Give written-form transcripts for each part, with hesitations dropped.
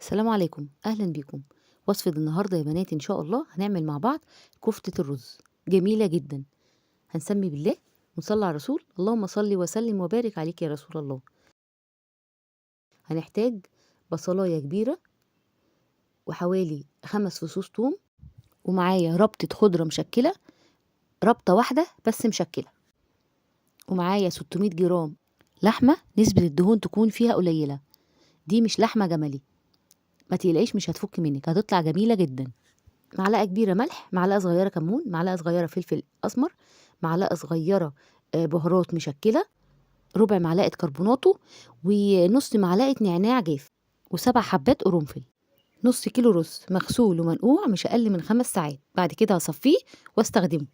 السلام عليكم، أهلا بيكم. وصفة النهاردة يا بنات إن شاء الله هنعمل مع بعض كفتة الرز جميلة جدا. هنسمي بالله ونصلي على الرسول، اللهم صل وسلم وبارك عليك يا رسول الله. هنحتاج بصلاية كبيرة وحوالي 5 فصوص توم، ومعايا ربطة خضرة مشكلة، ربطة واحدة بس مشكلة، ومعايا 600 جرام لحمة نسبة الدهون تكون فيها قليلة، دي مش لحمة جملي، ما تقلقيش مش هتفك منك، هتطلع جميلة جدا. معلقة كبيرة ملح، معلقة صغيرة كمون، معلقة صغيرة فلفل أسمر، معلقة صغيرة بهارات مشكلة، ربع معلقة كربوناتو، ونص معلقة نعناع جاف، و7 حبات قرنفل، نص كيلو رز مغسول ومنقوع مش أقل من 5 ساعات، بعد كده هصفيه واستخدمه.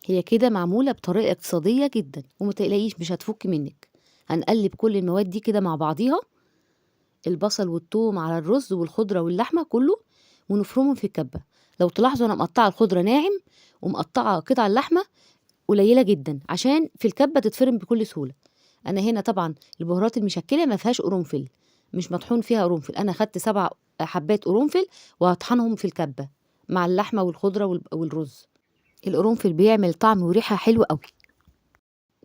هي كده معمولة بطريقة اقتصادية جدا وما تقلقيش مش هتفك منك. هنقلب كل المواد دي كده مع بعضيها، البصل والثوم على الرز والخضرة واللحمة كله، ونفرمهم في الكبة. لو تلاحظوا أنا مقطعة الخضرة ناعم ومقطعة قطع اللحمة قليلة جدا عشان في الكبة تتفرم بكل سهولة. أنا هنا طبعا البهارات المشكلة ما فيهاش قرنفل، مش مطحون فيها قرنفل، أنا خدت 7 حبات قرنفل وهطحنهم في الكبة مع اللحمة والخضرة والرز. القرنفل بيعمل طعم وريحة حلوة قوي.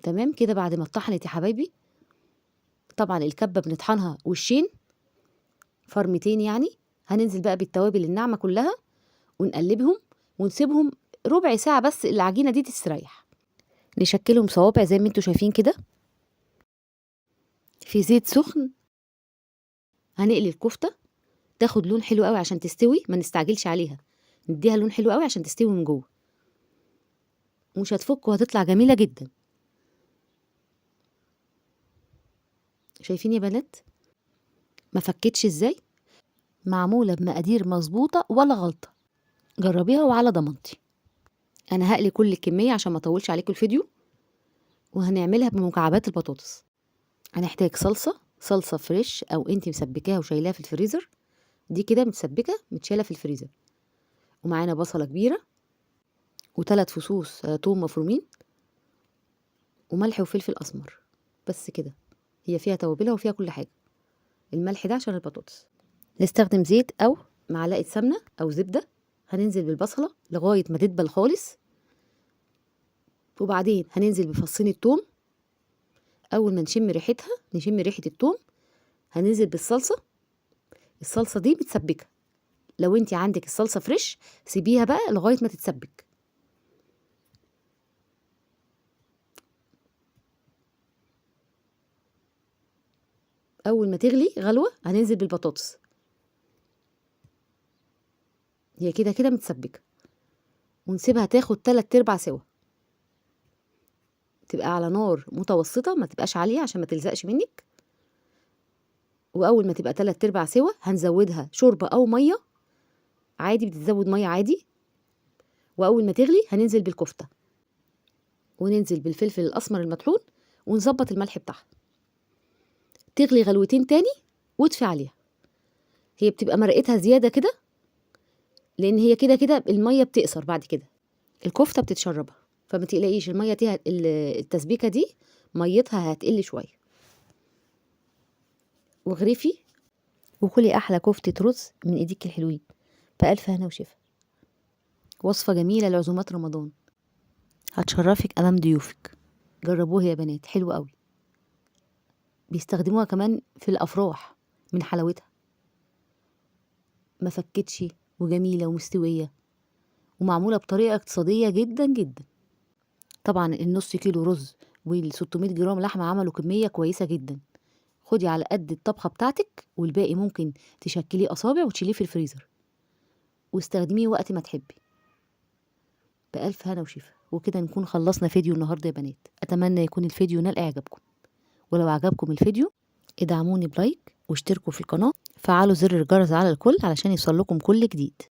تمام كده بعد ما اتطحنت يا حبايبي، طبعا الكبة بنطحنها وشين، فرمتين يعني. هننزل بقى بالتوابل الناعمة كلها ونقلبهم ونسيبهم ربع ساعة بس العجينة دي تستريح. نشكلهم صوابع زي ما انتوا شايفين كده. في زيت سخن هنقلي الكفتة، تاخد لون حلو قوي عشان تستوي، ما نستعجلش عليها، نديها لون حلو قوي عشان تستوي من جوه ومش هتفك وهتطلع جميلة جدا. شايفين يا بنات ما فكتش ازاي؟ معمولة بمقادير مظبوطة ولا غلطة، جربيها وعلى ضمانتي. انا هقلي كل الكمية عشان ما اطولش عليكم الفيديو، وهنعملها بمكعبات البطاطس. هنحتاج صلصة، صلصة fresh او انتي مسبكاها وشايلاها في الفريزر، دي كده متسبكة متشالة في الفريزر. ومعانا بصلة كبيرة وتلات فصوص توم مفرومين وملح وفلفل اسمر، بس كده. هي فيها توابلها وفيها كل حاجة. الملح ده عشان البطاطس. نستخدم زيت او معلقة سمنة او زبدة. هننزل بالبصلة لغاية ما تدبل خالص، وبعدين هننزل بفصين التوم. اول ما نشم ريحتها، نشم ريحة التوم، هننزل بالصلصة. الصلصة دي متسبكة، لو انتي عندك الصلصة فريش سيبيها بقى لغاية ما تتسبك. اول ما تغلي غلوة هننزل بالبطاطس، هي كده كده متسبكة، ونسيبها تاخد 3/4 سوا، تبقى على نار متوسطة ما تبقاش عالية عشان ما تلزقش منك. وأول ما تبقى 3/4 سوا هنزودها شوربة أو مية عادي، بتتزود مية عادي. وأول ما تغلي هننزل بالكفتة وننزل بالفلفل الأسمر المطحون ونظبط الملح بتاعها. تغلي غلوتين تاني واطفي عليها. هي بتبقى مرقتها زيادة كده لأن هي كده كده المية بتقصر بعد كده، الكفتة بتتشربها، فما تقلقيش المية دي التسبيكة دي ميتها هتقل شوية. واغرفي وكلي أحلى كفتة رز من إيديك الحلوين بألف هنا وشفا. وصفة جميلة لعزومات رمضان، هتشرفك أمام ضيوفك. جربوها يا بنات، حلوة قوي، بيستخدموها كمان في الأفراح من حلاوتها. ما فكتش وجميلة ومستوية ومعمولة بطريقة اقتصادية جدا جدا. طبعا النص كيلو رز وال 600 جرام لحمة عملوا كمية كويسة جدا. خدي على قد الطبخة بتاعتك والباقي ممكن تشكليه أصابع وتشيليه في الفريزر واستخدميه وقت ما تحبي. بألف هنا وشفا. وكده نكون خلصنا فيديو النهاردة يا بنات. أتمنى يكون الفيديو نال إعجابكم، ولو عجبكم الفيديو ادعموني بلايك واشتركوا في القناة، فعلوا زر الجرس على الكل علشان يوصل لكم كل جديد.